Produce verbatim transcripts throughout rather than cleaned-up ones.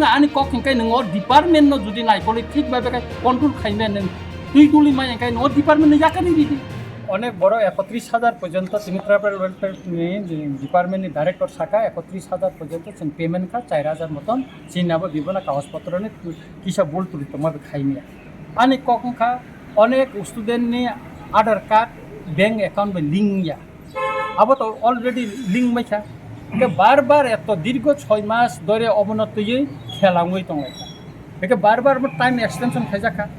Ani kok hingkai nung o department no judi naikolwi thik bai bai control khaimai nung twi tuli mai hingkai nung o department no yakari ridi. Onek borok ekotris hajar porjonto tini tribal welfare ni department ni director saka ekotris hajar porjonto chwng payment kha char hajar moton chini abo bibona kagoj potro ni kisa bul tuli tongma bai khaimya. Ani kok wngkha onek student ni Aadhaar card bank account bai link ya. Abo to already link mai kha. Ke bar bar eto dirgo choi mas dore obono twiwi khelangwi tonglai kha. Eke bar bar mo time extension khaijak kha.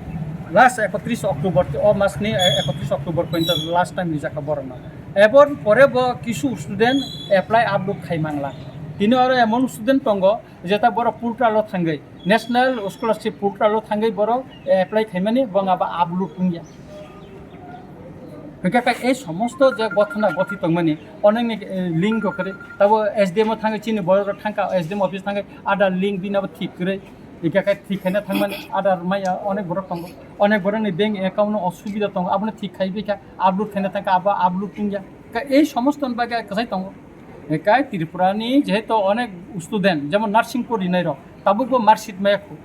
Last ekotris October, o mas ni, eh, ekotris October pointo last time rijak kha borok no. Ebon pore bo kisu student apply upload khai mangla. Tini oro emon student tongo, jeta borok portal o thangwi, national scholarship portal o thangwi borok apply khaimani, bong abo upload wngya. Hingke kha ei somosto je gothona gothi tongmani, onekni, eh, link rok khe tabo S D M o thangwi chini borok rok thangkha, S D M office thangwi Aadhaar link bini abo thik kwrwi. Hingke khe thik khaina thangmani Aadhaar maya onek borok tongo. Onek borokni bank account no osubida tongo, abono thik khai bikha, upload khaina thangkha, abo upload wngya. Kha ei somosto ni bagwi kwchai tongo. Kai Tripura ni jehetu onek student, jemon nursing porinai rok, tabuk bo marksheet maya khu.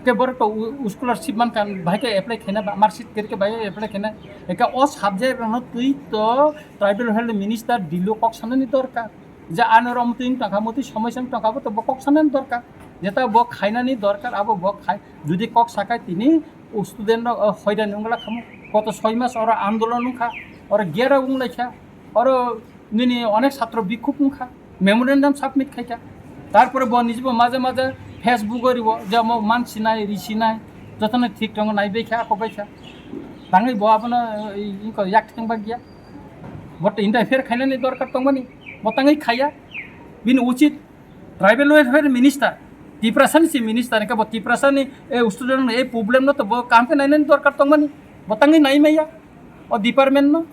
Ke borok to u-, scholarship mankha, bahai khe apply khaina ba, marksheet khe khe bahai apply khaina. Eka o subject rokno twi to tribal health minister Delhi o kok sanani dorkar. Je ano rom twi tongkha, motwi somosya tongkha, bo to bo kok sanani dorkar. Jeta bo khainani dorkar, abo bo khai. Judi kok sakai tini student rok, o, hoidani wngla khamu. Koto soi mas oro andolon wngkha, oro gera wnglaikha, oro nini onek satro bikhuk wngkha, memorandum submit khaikha. Tarpore bo nijibo maje maje Facebook o ribo, je omo mansinai, risinai, jotono thik tongo, naibaikha, akobaikha. Tangwi bo abono, eh, ingko yak theng bagya. Bo to interfere khainani dorkar tongmani, bo tangwi khaya. Bini uchit tribal welfare minister, Tiprasani si minister, hingke bo Tiprasani, eh, student ni, eh, problem no to bo kaham khe nainani dorkar tongmani, bo tangwi nai maya. O department no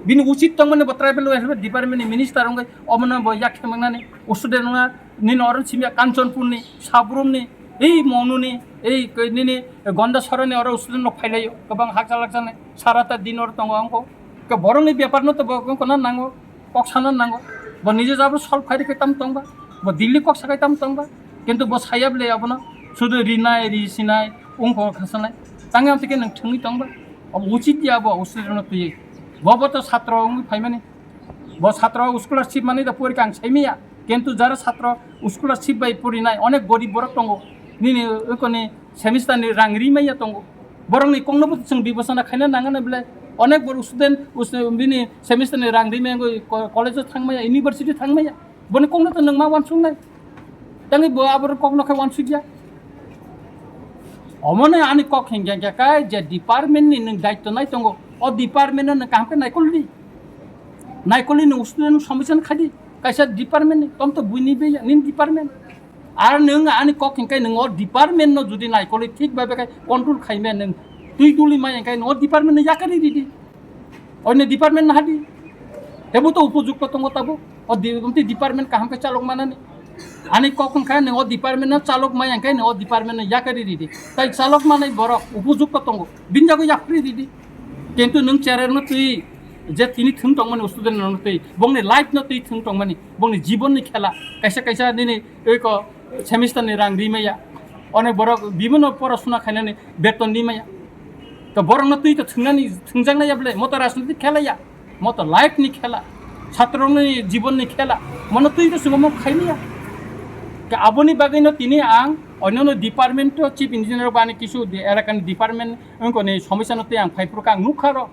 bini uchit tongmani bo tribal welfare department ni minister wngwi omono bo yak khe mangnani student wngna nini oro simya Kanchanpur ni, Sabrum ni, ei Monu ni, ei koi nini Gonda Soro ni oro student rok phailaio kwbang hakcha lakcha ni sara ta din oro tongo wngkho. Ke borok ni bepar no to bo wngkho na nango, kok sana nango. Bo nije jabo solve khai khe tam tongba, bo Delhi kok sakai tam tongba, kintu bo sayab le abono sudu rinai, risinai, wngkho khasanai. Tangwi amtwi khe nwng thwngwi tongba. Obo uchit ya bo, usrino twiwi. Bo bo to satro wngwi phaimani. Bo satro scholarship manwi da porikha ang saimanya. Kintu jara satro scholarship bai porinai onek gorib borok tongo. Nini wngkoni semester ni rang rimaya tongo. Borokni kokno bo chwng bibosona khaina nangani belai. Onek borok student, us-, bini semester ni rang rimaya wngwi ko-, college o thangmaya, university thangmaya. Boni kokno to nwng ma uansuknai. Tangwi bo aborok kokno khe uansukya. Omono ani kok hingya hingya khe je department ni nwng daityo nai tongo, o department no nwng kaham khe naikoldi. Naikoldi nwng student somosya no khaidi. Kaisa department ni, tom to buini be ya, nini department. Ar nwng ani kok hingkhe nwng o department no jodi naikoldi thik bai bai khe control khaimaya nwng twi tuli maya hingkhe nwng o department no yakari ridi. Oini department no hadi. Tebo to upojukto tongo tabo. O di-, omtwi department kaham khe chalok manani. Ani kok wngkha nwng o department no chalok maya hingkhe nwng o department no yakari ridi. Tai chalok manai borok upojukto tongo. Bini jago yakri ridi. Kintu nwng chair no twi je tini thwng tongmani student no twi. Bongni life no twi thwng tongmani. Bongni jibon ni khela. Kaisa kaisa nini eko semester ni rang rimaya. Onek borok bibino porasuna khainani beton rimaya. To borokno twi to thwngnani, thwngjaknai ya bwle, mo to rajniti khela ya, mo to life ni khela, chhatrokni jibon ni khela, mono twi to chwngmo khaimaya. Ke aboni bagwino tini ang onyono department o chief engineer bani kisu de-, elakani department wngkoni somosya no twi ang phaiphuru kha ang nukha ro.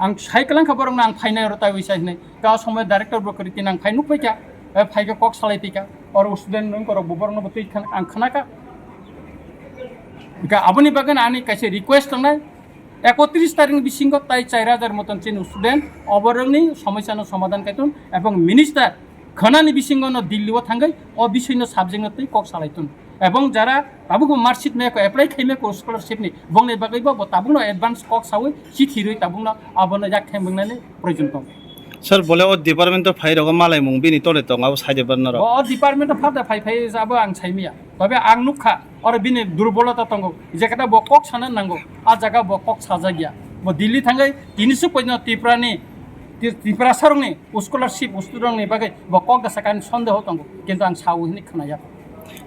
Ang sai kwlangkha borokno ang phainai oro tai uisa hinwi. Ka o somoy director bo kwrwi tini ang phai nukphaikha, eh, phaikhe kok salai phaikha. Oro student wngkorok bo borokno bo twi khna-, ang khnakha. Hingkhe aboni bagwino ani kaisa request tongnai, ekotris tarikni bisingo tai char hajar moton chini student oborokni somosya no somadhan kaiton ebong minister khwnani bisingo no Delhi o thangwi o bisoi no subject no twi kok salaiton. Ebong jara tabukbo marksheet maya ko apply khaimaya ko scholarship ni, bongni bagwi bo, bo tabukno advance kok sawi chithi rwi tabukno abono yak thembwngnani proyojon tongo. Sir, bole o department o phai rogo malai mung bini tole tongo abo sai de barna rok. Bo o department o phada phai phai abo ang saimaya. Tobe ang nukha oro bini durbolota tongo. Je kata bo kok sana nango, a jaga bo kok sajakya. Bo Delhi thangwi tini su poino Tripura ni, Tri-, Tripura sarong ni scholarship student ni bagwi bo kok da sakani sondeho tongo. Kintu ang sawi hini khnaya.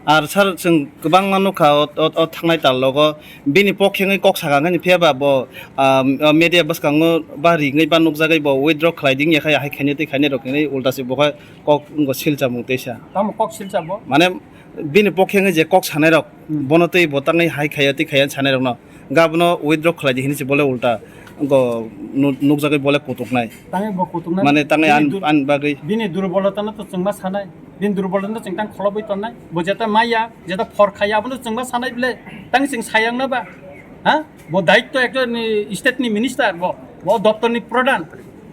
Ar sir, chwng kwbangma nukha o, o, o thangnai tal logo bini pokhe wngwi kok sakha wngkha, phiya ba bo, ah, media bwskango ba ringwi ba nukjagwi bo withdraw khlai ding ya khe, hai khainai tei khainai rok hinwi ulta se bo khe kok wngkha silchamung teisa. Tamo kok silchabo? Mane bini pokhe wngwi je kok sanai rok, hmm, bono tei bo tangwi hai khaiya tei khaiya sanai rokno gabono withdraw khlai di hinwi se bole ulta wngkha nu-, nukjagwi bole kutuknai. Tangwi bo kutuknai. Mane tangwi bini an, dur-, an bagwi. Bini durbolotano to chwngma sanai. Bini durbolotano chwng tang kholobwi tonnai. Bo jeta maya, jeta phor khaiya, abono chwngma sanai bile. Tang chwng sayang na ba? Ha? Bo daitto ekjon ni state ni minister bo. Bo doptor ni pradhan.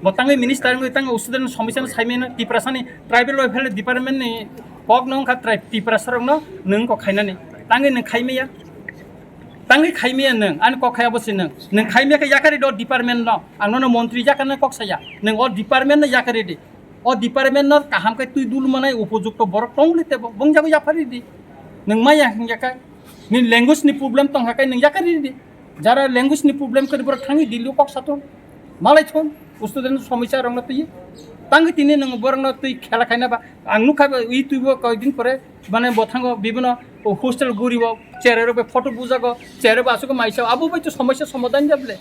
Bo tangwi minister wngwi tang student somisa no saimano Tiprasa ni tribal welfare department ni kok no wngkha tri-, Tiprasa rok no nwng kok khainani. Tangwi nwng khaimaya. Tangwi khaimaya nwng. Ani kok khaiya bo se nwng. Nwng khaimaya khe yakari do department no. Ang nono montri jakana kok saya. Nwng o department no yakari di. O department no kaham khe twi dul manai upojukto borok tong le tebo, bongjago yaphari di. Nwng maya hingya khe, ni language ni problem tong kha khe nwng yakariri di. Jara language ni problem khe borok thangwi Delhi o kok sathon, malai thon, student somisa rokno twi. Tangwi tini nwng borokno twi khela khaina ba, ang nukha ba YouTube o koi din pore, mane bo thango bibino hostel guri o, chere rok bai photo bujago, chere ba asuk maisa, abo bai to somisa somadhan jable.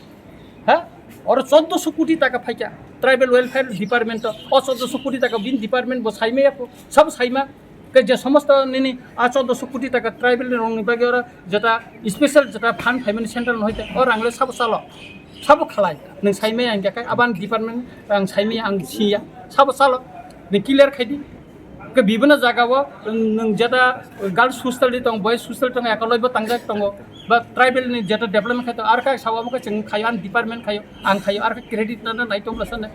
Ha? Oro choddoso koti taka phaikha tribal welfare department o. O choddoso koti taka bin department bo saimaya pho, sabo saima. Ke je somosto nini a choddoso koti taka tribal ni rong ni bagwi oro jeta special jeta fund phaimani central no hoite o rang le sabo chalo. Sabo khalai. Nwng saimaya hingkha khe aban department ang saimaya ang siya. Sabo chalo. Nwng clear khai di. Ke bibino jaga o nwng jeta girls hostel di tong, boys hostel tong, ekoloi bo tangjak tongo. Ba tribal ni jeta development khai tong, ar kha sawa mo khe chwng khayo, ang department khayo, ang khayo, ar kha credit na na nai tong bwsano.